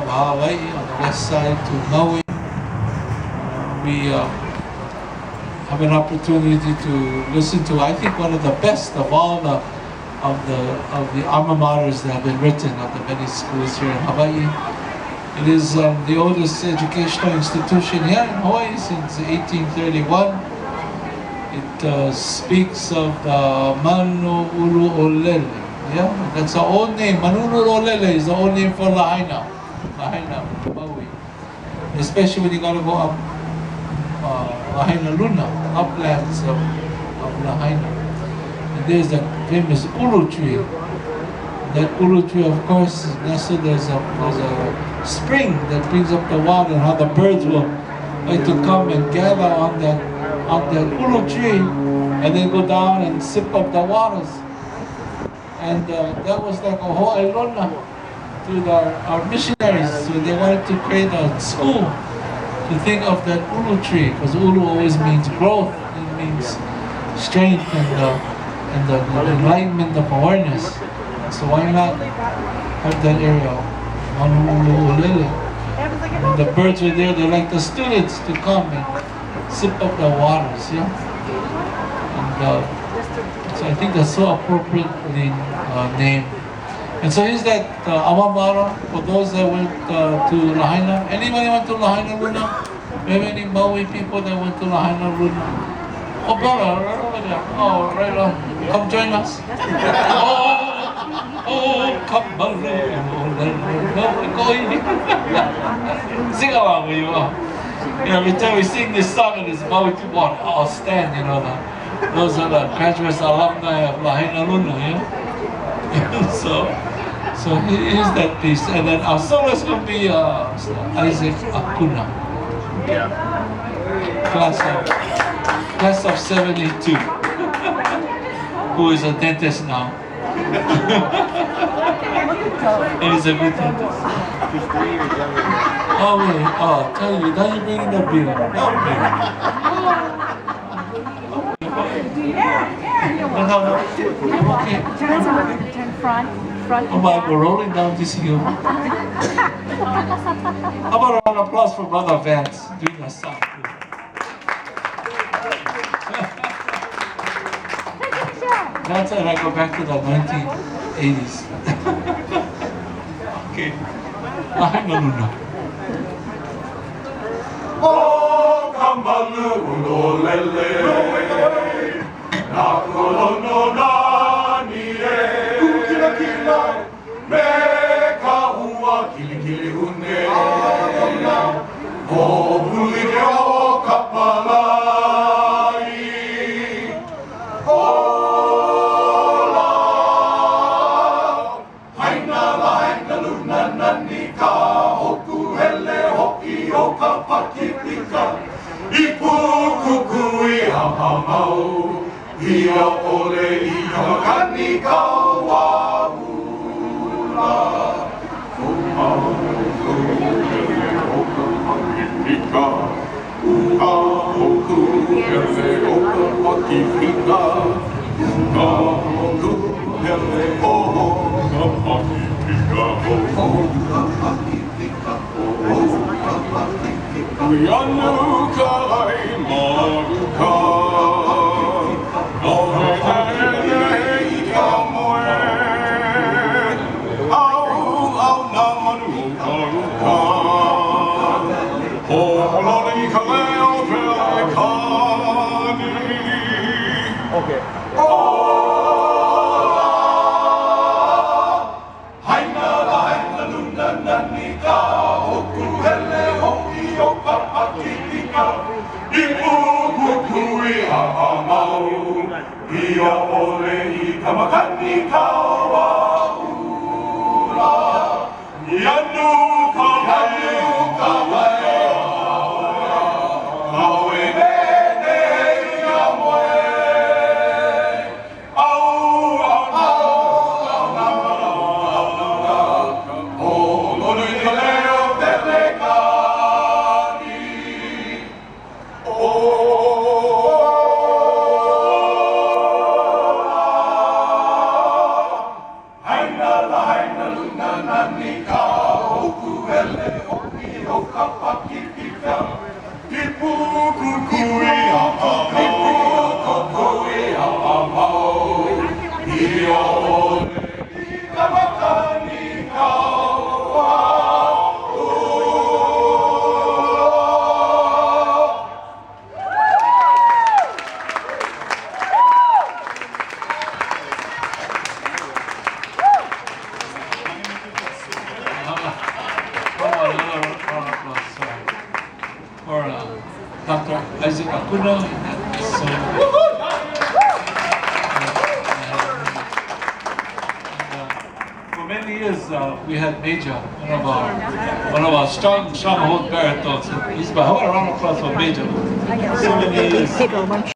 Hawaii on the west side to Maui. Uh, we uh, have an opportunity to listen to, I think, one of the best of all the of the of the alma maters that have been written of the many schools here in Hawaii. It is um, the oldest educational institution here in Hawaii since 1831. It uh, speaks of the Manu Ulu Olele. Yeah, that's the old name. Manu Ulu Olele is the old name for Lahaina. Lahaina, Maui. Especially when you gotta go up uh, Lahaina Luna, uplands of, of Lahaina. And there's the famous ulu tree. That ulu tree, of course, is nestled. There's a there's a spring that brings up the water, and how the birds will like to come and gather on that on that ulu tree, and then go down and sip up the waters. And uh, that was like a whole ilona to the, our missionaries. So they wanted to create a school to think of that ulu tree, because ulu always means growth. It means strength and the, and the, the enlightenment of awareness. So why not have that area? Manu Ulu Olele. When the birds were there, they like the students to come and sip up the waters, yeah? And uh, so I think that's so appropriately uh, named. And so here's that uh, alma mater for those that went uh, to Lahaina. Anybody went to Lahaina Luna? We have any Maui people that went to Lahaina Luna? Oh, brother, right over there. Oh, right on. Come join us. Oh, oh, come on. Go in. Sing along with you. Oh. You know, every time we sing this song and this Maui people all stand, you know, the, those are the graduates, alumni of Lahaina Luna, yeah? so, so here's that piece. And then our soloist will be uh, Isaac Akuna. Yeah. Class of, class of 72, who is a dentist now. and he's a good dentist. He's 3 years younger than me. Oh, wait. Oh, tell you, now you're bringing the beer. No beer. No, no, no. I'm okay. Turn, turn front, front Oh and my, back. we're rolling down this hill. How about a round of applause for Brother Vance doing a song? That's when I go back to the 1980s. okay. Lahaina Luna. O ka malu ulo lele Na kulono nani e Kukila kila Me ka ua kilikili une O puli ke o ka palai Ola Haina la haina luna nani ka hoku hele hoki o ka pakipika I pukukui hamhamau Ia ole i ka makani ka waula O hele o ka pakipika Uka hoku hele o ka pakipika Uka hoku hele o ka pakipika O ka pakipika O ka pakipika Ianu ka ai maruka O he hele i ka moe Au au nā manu o ka uka Ho'ololi i ka leo pele kani Okay. Ola Haina la haina luna nani ka hoku hele hoki o ka pakipika I pukukui hahamau Ia ole i ka makani ka waula Ianu ka wai ka wai Kawe nene i a moe Au au au au O lono i ka leo pele kani Ola Haina la haina luna nani ka hoku hele Akuna. So, and, for many years, we had Major, one of our strong stronghold baritones. He's by, how about a round of applause for Major? So many years.